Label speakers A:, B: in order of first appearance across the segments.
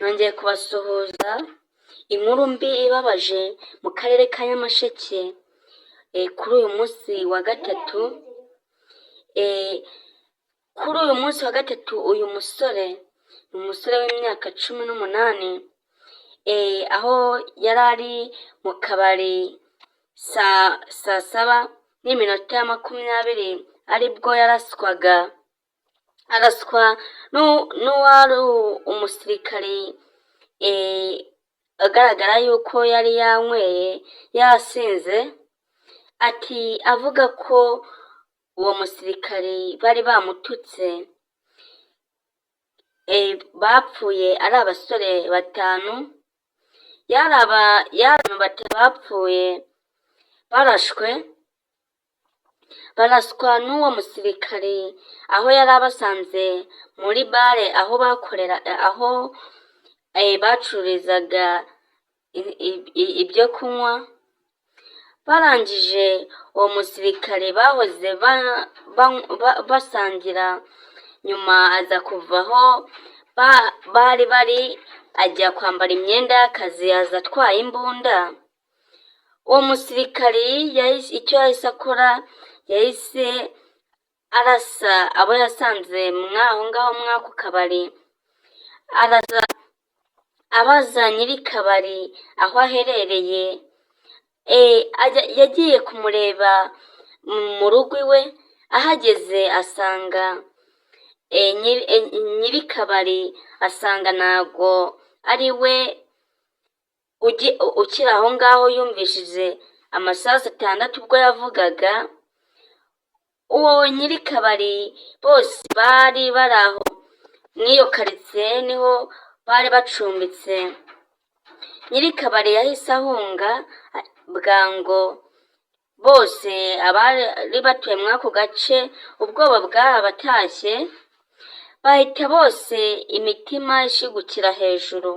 A: Nongeye kubasuhuza. Inkuru mbi ibabaje mu karere ka Nyamasheke kuri uyu munsi wa gatatu. Kuri uyu munsi wa gatatu, uyu musore ni umusore w'imyaka 18, aho yari ari mu kabari saa 7:20, aribwo yaraswaga, araswa n'uwari umusirikari, agaragara yuko yari yanyweye yasinze. Ati avuga ko uwo musirikari bari bamututse. Bapfuye ari abasore batanu, yari abantu batanu bapfuye barashwe, baraswa n'uwo musirikari aho yari abasanze muri bare, aho bakorera, aho bacururizaga ibyo kunywa. Barangije, uwo musirikare bahoze basangira, nyuma aza kuva aho bari bari, ajya kwambara imyenda y'akazi, aza atwaye imbunda. Uwo musirikari icyo yahise akora, yahise arasa abo yasanze mwaho ngaho mw'ako kabari, araza abaza nyiri kabari aho aherereye. Yagiye kumureba mu rugo iwe, ahageze asanga nyiri kabari, asanga ntago ari we ukiri aho ngaho. Yumvishije amasasu atandatu ubwo yavugaga. Uwo nyiri kabari, bose bari bari aho mw'iyo karitsiye, niho bari bacumbitse. Nyiri kabari yahise ahunga bwango. Bose abari batuye muri ako gace ubwoba bwarabatashye, bahita bose imitima ishigukira hejuru.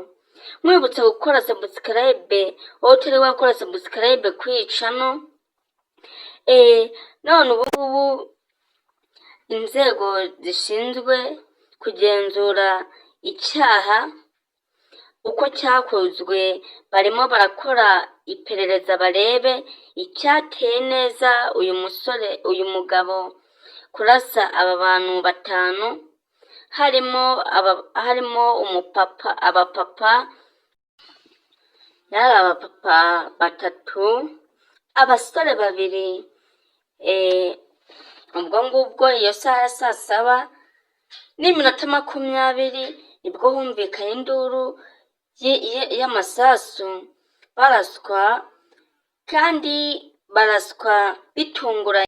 A: Nkwibutsa gukora subscribe, wowe utari wakora subscribe kuri iyi channel. None ubu ngubu inzego zishinzwe kugenzura icyaha uko cyakozwe barimo barakora iperereza, barebe icyateye neza uyu musore, uyu mugabo kurasa aba bantu batanu, harimo umupapa, abapapa, yari abapapa batatu, abasore babiri. Ubwo ngubwo iyo saha ya saa 7:20 nibwo humvikanye induru y'amasasu, baraswa kandi baraswa bitunguranye.